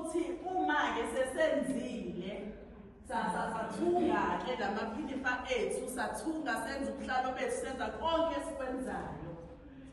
Ukuthi uma-ke sesenzile sathunga-ke lamaphinifa ethu, sathunga senza ubuhlalo bethu, senza konke esikwenzayo.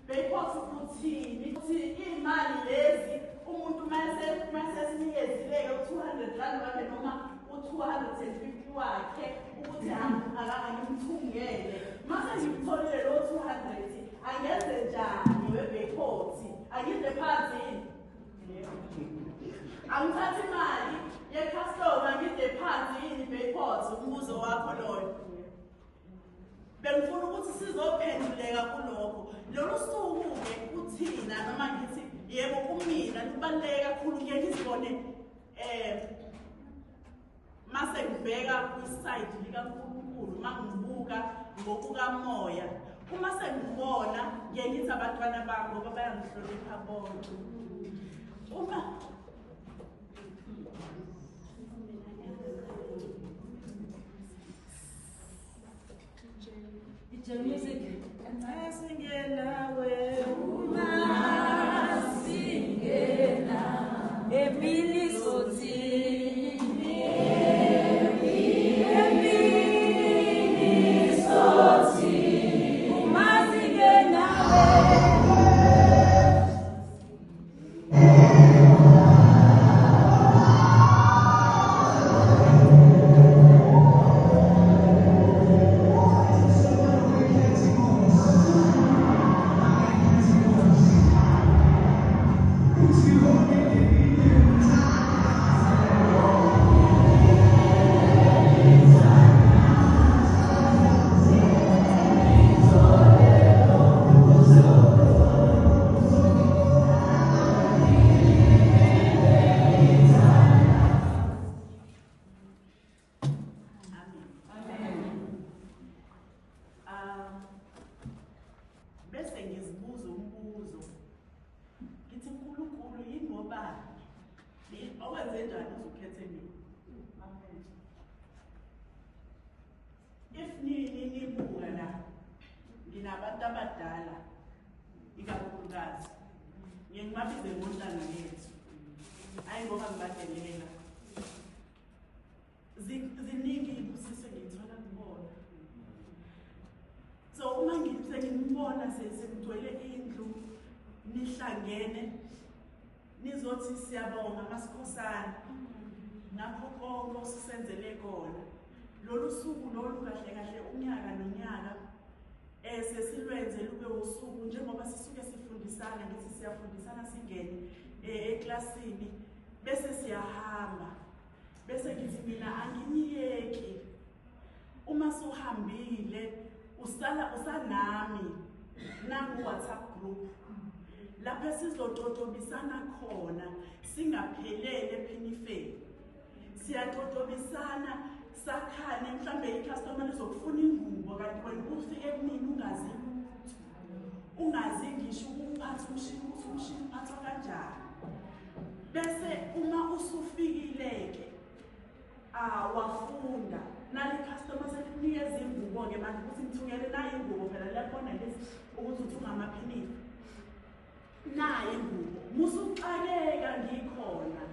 Beyiphosa ukuthini? Ukuthi iy'mali lezi umuntu masesinikezile-ke u-200 rand wakhe noma u-250 wakhe ukuthi angimthungele. Mase ngimtholile lo 200 angenze njani webhekhothi? Angidle phansi yini? Angithathe imali ye-customer ngidle phansi yini Bayport? Umbuzo wakho loyo. Bengifuna ukuthi sizophenduleka kulokho. Lolu suku-ke kuthina noma ngithi yebo kumina lubaluleke kakhulu, ngiye ngizibone mase ngibheka kwisayidi likaNkulunkulu, mangibuka ngokukamoya, uma sengibona ngiye ngithi abantwana bami ngoba bayangihlonipha bonke. Uma DJ music. Masingenawe Masingena emini sothini, emini sothini, umasingenawe. Amen. Bese ngizibuza umbuzo. Ngithi uNkulunkulu yingoba owenze njani uzukhethe mina? If nibuka la nginabantu abadala ikakhulukazi ngiye ngibabize ngontanga yethu. Hayi ngoba ngibadelela. Ziningi ibusiso engiyithola kubona. So uma sengimbona sekugcwele indlu nihlangene nizothi siyabonga masikhosana ngakho konke osisenzele kona. Lolu suku lolu kahle kahle unyaka nonyaka sesilwenze lube usuku njengoba sisuke sifundisana, ngithi siyafundisana singene eklasini bese siyahamba. Bese ngithi mina anginiyeki. Uma suhambile usala usanami nangu WhatsApp group lapho sizototobisana khona singaphelele ephinifeni. Siyatotobisana sakhane, mhlambe icustomer lizokufuna ingubo kanti wena ufike kumina ungazi lutho, ungazi ngisho ukuphatha umshini, ukuthi umshini uphathwa kanjani. Bese uma usufikile-ke wafunda nali customer selikunikeza ingubo-ke manje ukuthi ngithungele nayo ingubo, phela liyabona lezi ukuthi uthunga amaphinifa nayo ingubo. Musuxakeka ngikhona,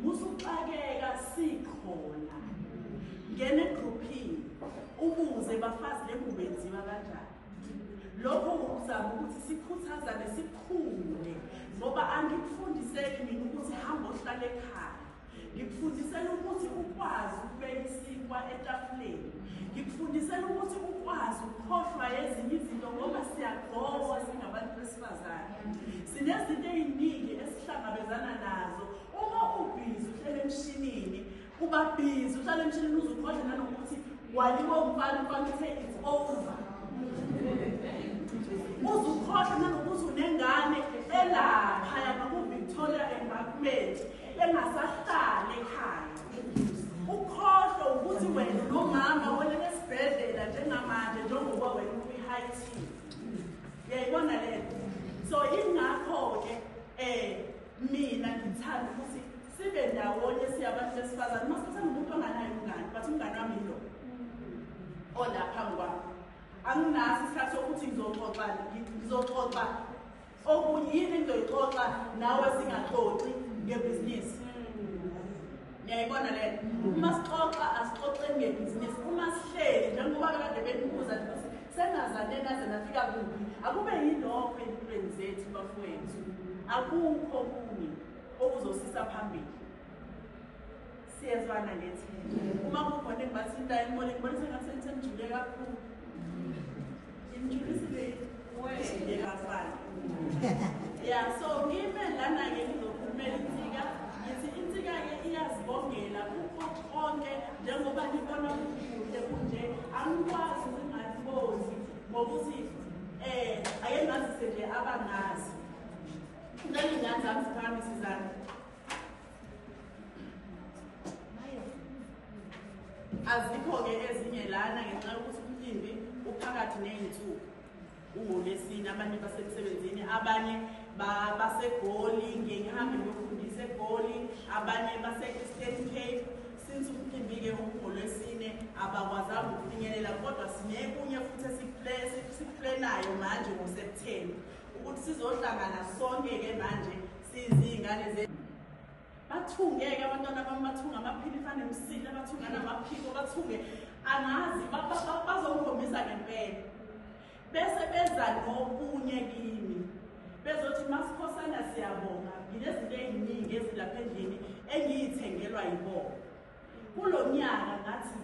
musuxakeka sikhona. Ngena egruphini ubuze bafazi le ngubo yenziwa kanjani. Lokho ukuzama ukuthi sikhuthazane sikhule, ngoba angikufundiseki mina ukuthi hamba ohlale ekhaya. Ngikufundisela ukuthi ukwazi ukubeka isinkwa etafuleni. Ngikufundisela ukuthi ukwazi ukukhohlwa ezinye izinto ngoba siyagqoka singabantu besifazane. Sinezinto ey'ningi esihlangabezana nazo. Uma ubhizi uhlele emshinini, uba bhizi uhlale emshinini uze ukhohlwe nanokuthi waliwe umfana, umfana uthe it's over. Uze ukhohlwe nanokuthi unengane elaphaya ngaku-Victoria Embankment engasahlali ekhaya. Ukhohlwe ukuthi wena nomama welele esibhedlela njengamanje njengoba wena ukwi-high tea. Uyayibona le nto? So yingakho-ke mina ngithanda ukuthi sibe ndawonye siyabantu besifazane. Uma sithatha ngumuntu onganaye umngani, but umngani wami yilo ola phambi kwami. Anginaso isikhathi sokuthi ngizoxoxa okunye, yini engizoyixoxa nawe singaxoxi ngebhizinisi. Niyayibona le uma sixoxa asixoxeni ngebhizinisi, uma sihleli njengoba kade benibuza ukuthi sengazane naze nafika kuphi, akube yilokho empilweni zethu bafowethu. Akukho kunye okuzosisa phambili. Siyezwana ngethi uma kukhona engibathintayo ngibone sengathi senijule kakhulu. Injulisile wena. Yeah, so ngime lana-ke ngizokhulumela insika. Ngithi insika-ke iyazibongela kukho konke njengoba nibona kukuhle kunje, angikwazi ukungaliboni ngokuthi ake ngazise nje abangazi. Ngicela iy'ngane zami ziphakamise izandla. Azikho-ke ezinye lana ngenxa yokuthi umcimbi uphakathi ney'nsuku. UngoLwesine, abanye basemsebenzini, abanye baseGoli, ngiye ngihambe ngiyofundisa eGoli, abanye base-Eastern Cape. Since umcimbi-ke ungoLwesine abakwazanga ukufinyelela, kodwa sinekunye futhi esikuplanayo manje ngoSepthemba ukuthi sizohlangana sonke-ke manje siziy'ngane bathungeke abantwana bami, bathunga amaphinifa anemsila, bathunga namaphiko, bathunge angazi bazongikhombisa ngempela. Bese beza nokunye kimi bezothi Masikhosana siyabonga, nginezinto ey'ningi ezilapha endlini engiyithengelwa yibona. Kulo nyaka ngathi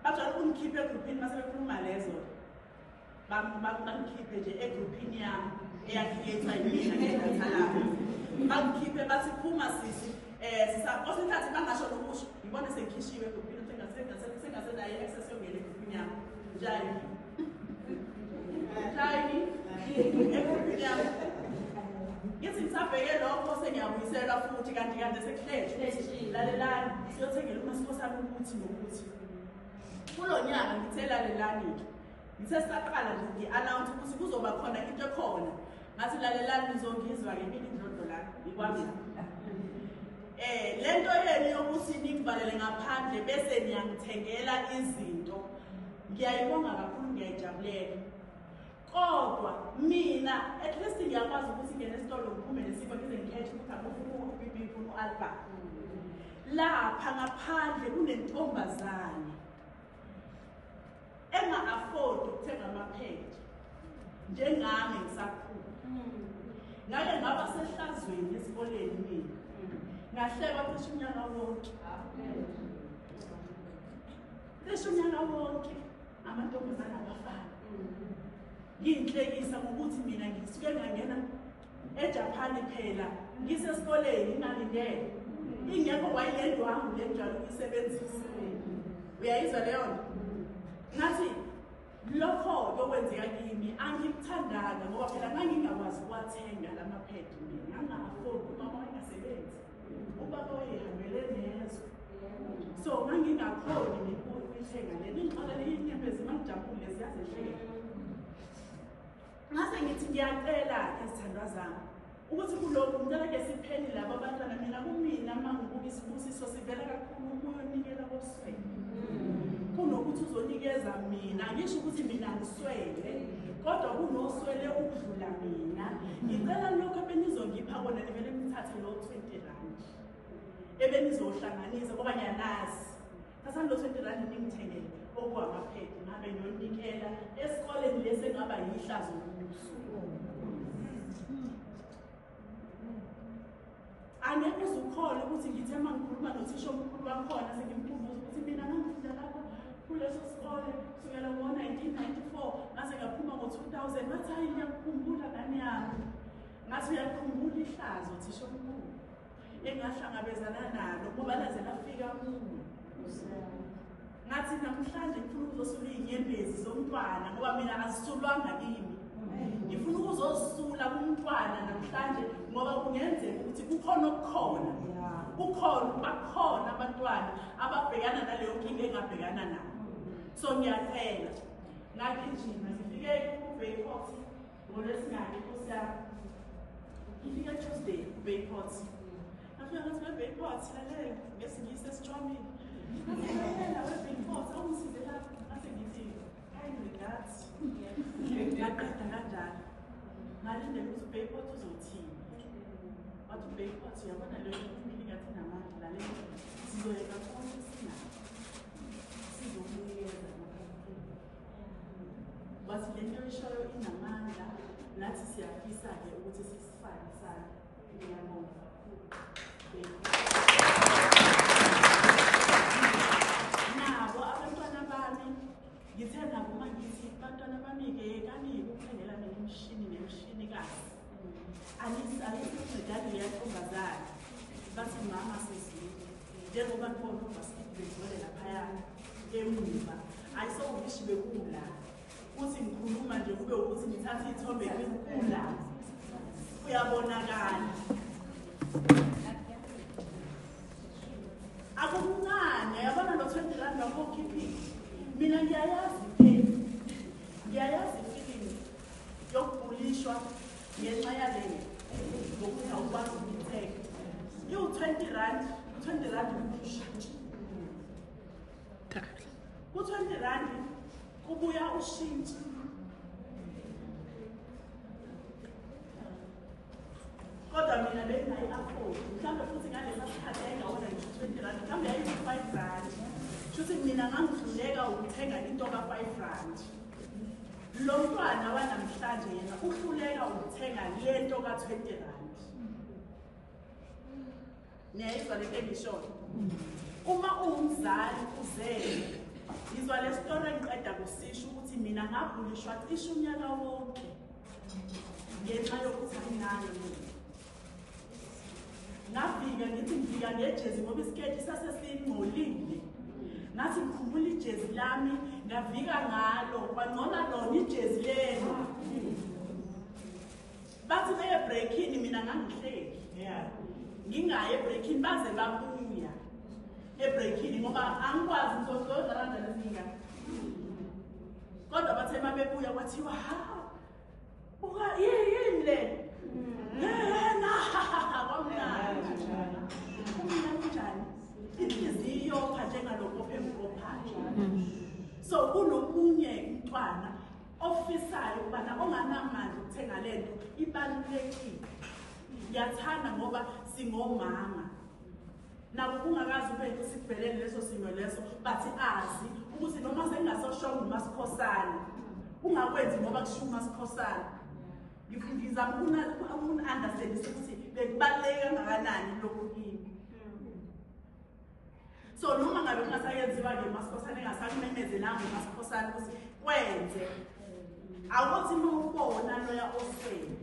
bajwayele ukungikhipha egruphini mase bekhuluma lezo, bangikhiphe nje egruphini yami eyakhiyethwa yimina ngedatha lami, bangikhiphe bathi phuma sisi, kwesinye isikhathi bangasho nokusho, ngibone sengikhishiwe egruphini, sengasenayo i-access yokungena egruphini yami. Njani? Njani? Egruphini yami. Ngithi ngisabheke lokho sengiyabuyiselwa futhi kanti kade sekuhlejwe. Lalelani, siyothengela uMasikhosana ukuthi nokuthi. Kulo nyaka ngithe lalelani-ke. Ngithe sisaqala nje ngi-announce ukuthi kuzoba khona into ekhona. Ngathi lalelani nizongizwa-ke mina indlondlo lami, ikwami. Lento yenu yokuthi ningivalele ngaphandle bese niyangithengela izinto, ngiyayibonga kakhulu, ngiyayijabulela. Kodwa mina at least ngiyakwazi ukuthi ngene esitolo ngiphume nesipho ngize ngikhethe ukuthi akufuna u-BB ngifuna u-Alpha. Lapha ngaphandle kunentombazane enga-afford ukuthenga amaphedi njengami ngisakhula. Ngake ngaba sehlazweni esikoleni mina. Ngahlekwa cishe unyaka wonke. Cishe unyaka wonke amantombazane abafana. Ngiyinhlekisa ngokuthi mina ngisuke ngangena eJapan phela ngisesikoleni ngingalindele. Ingekho wayilendwangu le njalo ukuyisebenzisa. Uyayizwa leyo nto? Ngathi lokho okwenzeka kimi angikuthandanga ngoba phela ngangingakwazi ukuwathenga lamaphedi mina, nganga-afford, umama wayengasebenzi, ubaba wayehambele nezwe. So ngangingakhoni mina ukuyithenga le. Ningixolele inyembezi mangijabule ziyazehlela. Ngase ngithi ngiyacela izithandwa zami ukuthi kulokhu ngicela ke sipheni laba abantwana. Mina kumina uma ngibuka isibusiso sivela kakhulu ukuyonikela koswele kunokuthi uzonikeza mina. Ngisho ukuthi mina ngiswele, kodwa kunoswele ukudlula mina. Ngicela lokho ebenizongipha kona nivele nithathe lo 20 rand ebenizohlanganisa ngoba ngiyanazi. Thathani lo 20 rand ningithengele okuwamaphedi ngabe ngiyonikela esikoleni lesi engaba yihlazo kuso. Angeke uzukhole ukuthi ngithe uma ngikhuluma nothisha omkhulu wakhona sengimkhumbuza ukuthi mina ngangifunda lapha kuleso sikole kusukela ngo-1994 ngaze ngaphuma ngo-2000. Wathi hayi ngiyakukhumbula ngane yami. Ngathi uyakukhumbula ihlazo thisha omkhulu engahlangabezana nalo ngoba laze lafika kuwe. Ngathi namhlanje ngifuna ukuzosula iy'nyembezi zomntwana ngoba mina azisulwanga kimi. Ngifuna ukuzosula kumntwana namhlanje ngoba kungenzeka ukuthi kukhona okukhona. Kukhona, bakhona abantwana ababhekana naleyo nkinga engabhekana nayo. So ngiyacela. Ngagijima ngifike ku-Bayport ngoLwesingaki Nkosi yami. Ngifike Tuesday ku-Bayport. Ngafika ngathi we-Bayport lalela ngesingisi esitshwamile. Ngathi lalela we-Bayport awungisize lapha. Ngase ngithi kind regards. Ngaqeda kanjalo. Ngalindela ukuthi uBayport uzothini. Wathi uBayport uyabona leyo nto ingathi inamandla lalela. Sizoyeka konke sinakho, sizokunikeza wathi le nto ishoyo inamandla, nathi siyafisa-ke ukuthi sisifake isandla. Ngiyabonga kakhulu. Nabo abantwana bami ngithe nabo uma ngithi bantwana bami-ke yekani-ke ukuthengela mina imishini nemishinikazi, ayisincedani leyantombazane. Bathi mama sizwile, njengoba ngibona ubhasikidi begcwele laphaya emuva, ayisowishi bekula kuthi ngikhuluma nje kube ukuthi ngithathe iy'thombe kula kuyabonakala. Akukuncane, yabona lo 20 rand wakho ukhiphile. Mina ngiyayazi ipain, ngiyayazi ifeeling yokubulishwa ngenxa yale ngokuthi awukwazi ukuyithenga. Iwu-20 rand, u-20 rand ushintshe. Ku-20 rand kubuya ushintshe. Kodwa mina bengingayi-afford, mhlawumbe futhi ngalesa sikhathi yayingawona ngisho 20 rand, mhlawumbe yayiwu-5 rand. Shuthi mina ngangihluleka ukuthenga into ka-5 rand. Lo mntwana wanamhlanje yena uhluleka ukuthenga le nto ka-20 rand. Niyayizwa lento engishoyo? Uma uwumzali uzele, ngizwa le story engiqeda kusisho ukuthi mina ngabhulishwa cishe unyaka wonke ngenxa yokuthi anginayo mina. Ngafika ngithi ngifika ngejezi ngoba isiketi sasesingcolile. Ngathi ngikhumbula ijezi lami, ngavika ngalo, kwangcola lona ijezi lelo. Bathi beye ebreakini mina ngangihleki. Ngingayi ebreakini baze babuya ebreakini ngoba angikwazi ngizodlala kanjani ezinye ingane. Kodwa bathe uma bebuya kwathiwa ha, buka yini le? Yena kwamnandi. Kumina kunjani? Inhliziyo yopha njengalokho ophengukophakhe. So kunomunye umntwana ofisayo ukubana onganamandla ukuthenga lento ibalulekile. Ngiyathanda ngoba singomama. Nabo kungakazi ube sikuvelele leso simo leso, bathi azi ukuthi noma sengingasoshonga uMasikhosana, ungakwenzi ngoba kushiwo uMasikhosana. Ngizama ukuni-understandisa ukuthi bekubaluleke kangakanani lokhu kimi. So noma ngabe kungasayenziwa-ke uMasikhosana engasakumemezelanga uMasikhosana ukuthi kwenze, awuthi uma ubona loya oswele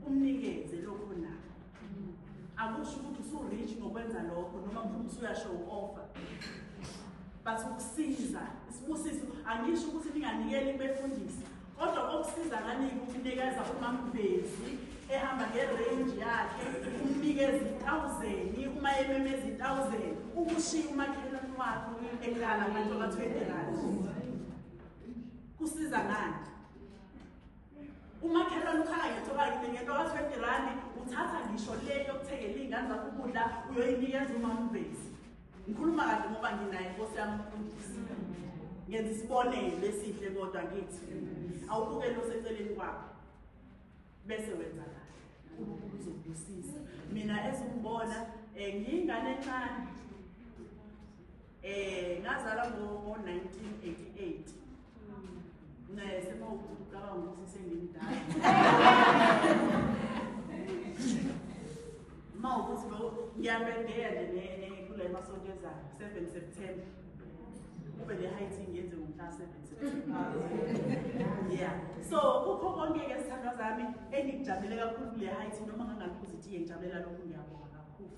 umnikeze lokho nakho. Akusho ukuthi usu-rich ngokwenza lokho noma mhlawumbe usuyashow offer, but ukusiza isibusiso. Angisho ukuthi ninganikeli kubefundisi, kodwa kokusiza nganike ukunikeza uMamvezi ehamba ngerange yakhe, umnikeza 1,000 uma ememeza 1,000, ukushiya umakhelwane wakho ekhala ngento ka-20 rand. Kusiza ngani? Umakhelwane ukhala ngento ka-20 rand, uthatha ngisho le yokuthengela iy'ngane zakho ukudla uyoyinikeza uMamvezi. Ngikhuluma kahle ngoba nginaye inkosi yami umfundisi. Ngenza isibonelo esihle kodwa ngithi awubukele oseceleni kwakho bese wenza kahle. uNkulunkulu uzokubusisa. Mina ezungibona ngiyingane encane. Ngazalwa ngo-1988. Semawukuthi ucabanga ukuthi sengimdala. Mawukuthi ngiyabedeya nje kule masonto ezayo 7 September. Kube le height ngiyenze ngomhla 7 September. Yeah. So kukho konke ke sithandwa zami engikujabulele kakhulu kule height, noma ngangaliphuza itiye ngijabulela lokhu, ngiyabonga kakhulu.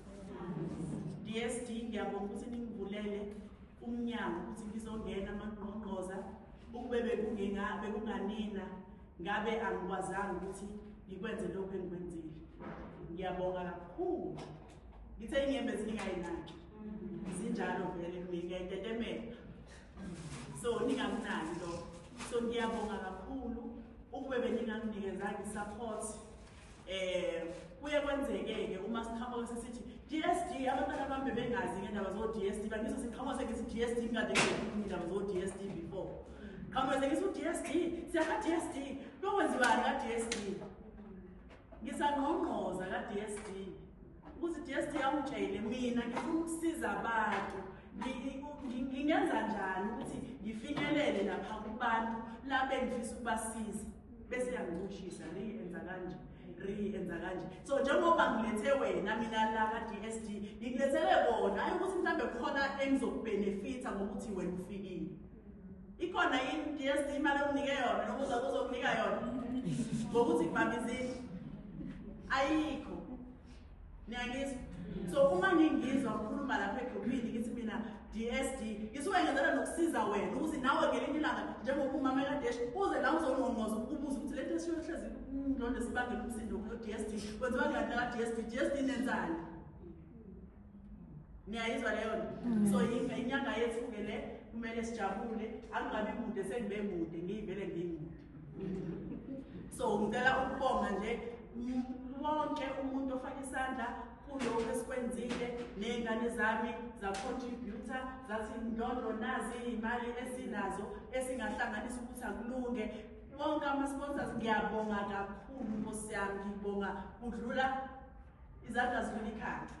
DSD ngiyabonga ukuthi ningivulele umnyango ukuthi ngizongena mangqongqoza. Ukube bekunganina ngabe angikwazanga ukuthi ngikwenze lokhu engikwenzile. Ngiyabonga kakhulu. Ngithe inyembezi ningayinaki. Zinjalo vele mina ngiyayitetemela. So ningamnaki lokho. So ngiyabonga kakhulu ukube beninganginikeza i-support. Kuye kwenzeke-ke uma siqhamuka sesithi DSD, abantwana bami bebengazi ngendaba zo-DSD, bangizo siqhamuka sengithi DSD ngikade ngikhuluma indaba zo-DSD before. Qhamuka sengithi u-DSD, siya ka-DSD, kuyokwenziwani ka-DSD? Ngisangqongqoza ka-DSD. Ukuthi DSD DSD amtshele mina ngifuna ukusiza abantu, ngingenza njani ukuthi ngifinyelele lapha kubantu la bengifisa ukubasiza, bese yangicushisa enza kanje, enza kanje. So njengoba ngilethe wena mina la ka-DSD, ngikulethele bona, hayi ukuthi mhlambe khona engizokubenefitha ngokuthi wena ufikile. Ikhona yini DSD imali onginike yona noma uzokunika yona ngokuthi ngibambizile? Ayikho. Niyangizwa? So uma ngingizwa ngikhuluma lapha egrupini ngithi mina DSD, ngisuke ngenzela nokusiza wena ukuthi nawe ngelinye ilanga njengoba umama kaDash uze la uzongqongqoza ukubuza ukuthi lento esiyohlezi ngilonde sibangela umsindo kulo DSD, kwenziwa kanjani ka DSD, DSD nenzani? Niyayizwa leyo nto? So inyanga yethu ke le kumele sijabule, angingabi mude sengibe mude, ngiyivele ngimude. So ngicela ukubonga nje wonke umuntu ofake isandla kulokhu esikwenzile, ney'ngane zami zacontributor zathi Ndlondlo nazi iy'mali esinazo esingahlanganisa ukuthi akulunge. Wonke ama-sponsors ngiyabonga kakhulu nkosi yami, ngibonga kudlula izandla zidlula ikhanda.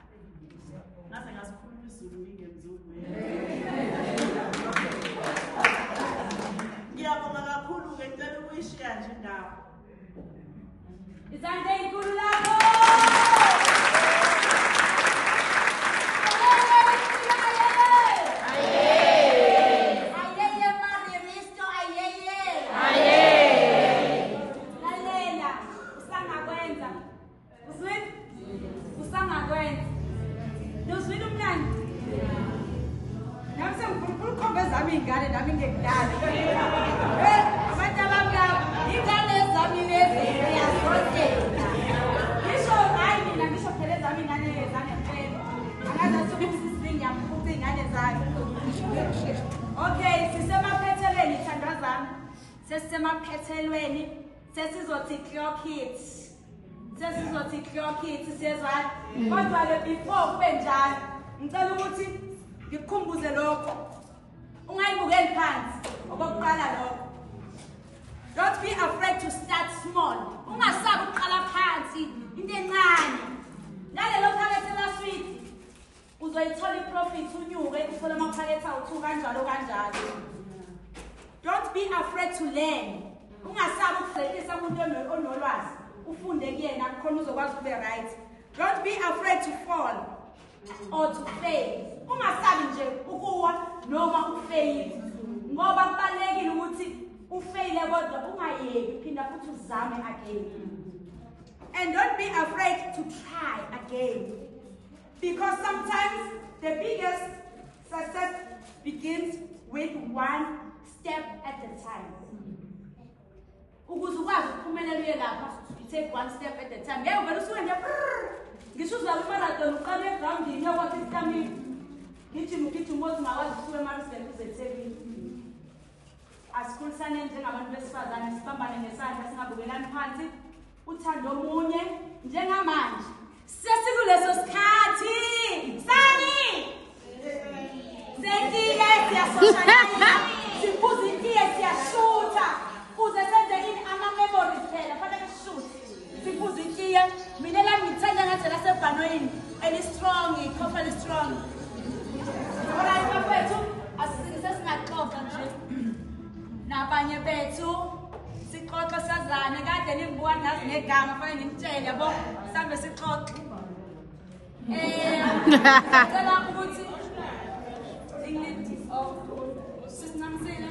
Ngase ngasikhuluma isiZulu ngingemzulu. Ngiyabonga kakhulu-ke, ngicela ukuyishiya nje indawo. Izandla ey'nkulu lapho! Ayeye Mariristo, ayeye! Lalela, usangakwenza. Uzwile? Usangakwenza. Nuzwile umnandi? Nami sengifuna ukukhomba ezami iy'ngane nami ngekudala. Abantu abami laba, iy'ngane ezami lezi ziyazondela. Ngisho hhayi mina ngisho phela ezami iy'ngane zangempela. Angazathi ukuthi ngiyamfuca iy'ngane zami. Okay, sisemaphethelweni thandwa zami. Sesisemaphethelweni, sesizothi clock it. Sesizothi clock it siyezwana. Kodwa-ke before kube njalo, ngicela ukuthi ngikukhumbuze lokho. Ungayibukeli phansi, okokuqala lokho. Don't be afraid to start small. Ungasabi ukuqala phansi, into encane. Nalelo phakethe laswidi, uzoyithola iprofit unyuke, uthole amaphakethe awu-2 kanjalo kanjalo. Don't be afraid to learn. Ungasabi ukuzehlisa umuntu onolwazi, ufunde kuyena khona uzokwazi ukube right. Don't be afraid to fall or to fail. Ungasabi nje ukuwa noma ufail. Ngoba kubalulekile ukuthi ufaile kodwa ungayeki, phinda futhi uzame again. And don't be afraid to try again. Because sometimes the biggest success begins with one step at a time. Ukuze ukwazi ukuphumelela uye lapha, you take one step at a time. Ngeke uvele usuke nje brrr. Ngisho uzwa kumarathon uqale egrawundini uyokwakha istamina. Gijima ugijima uze ungakwazi ukusuka eMaritzburg uze eThekwini. Asikhulisane njengabantu besifazane, sibambane ngesandla, singabukelani phansi. Uthando omunye njengamanje. Sesikuleso sikhathi. Sani! Setiye siyasocialize, siphuza itiye siyashutha. Kuze senze ini ama-memories phela, fanele sishuthe. Siphuza itiye. Mina lami ngithanda ngathi lasebhanoyini eli-strong, ikhofa eli-strong. Alright bafethu, sesingaxoxa nje nabanye bethu, sixoxe sazane. Kade ningibuka ngazi ngegama, fanele ngimtshele yabo, sihambe sixoxe. Ngicela ukuthi oh, sisincamisile.